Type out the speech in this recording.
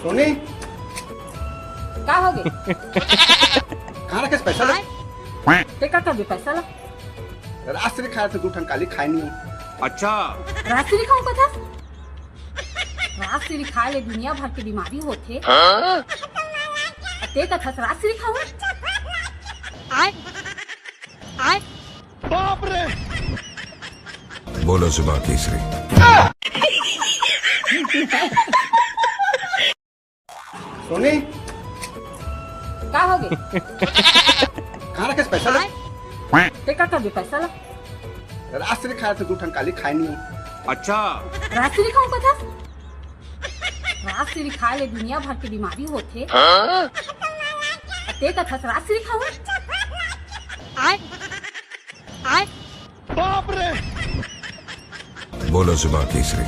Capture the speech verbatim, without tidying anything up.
सोनी, का होगे? कहाँ रखेस पैसा ला? ते का करबे पैसा ला? राजश्री खाए थे, दू ठन काली खाए नहीं। अच्छा। राजश्री खाऊं कथस? राजश्री खाए ले दुनिया भर के बीमारी होथे। हाँ? ते कथस राजश्री खाऊं? आय, आय। बाप रे। बोलो जुबान केसरी। सोनी, का होगे? कहाँ रखेस पैसा ला? आय? ते का करबे पैसा ला? राजश्री खाए थे, दू ठन काली खाए नहीं। अच्छा। राजश्री खाऊं कथस? राजश्री खाए ले दुनिया भर के बीमारी होथे। हाँ? ते कथस राजश्री खाऊं? आय, आय। बाप रे। बोलो जुबान केसरी।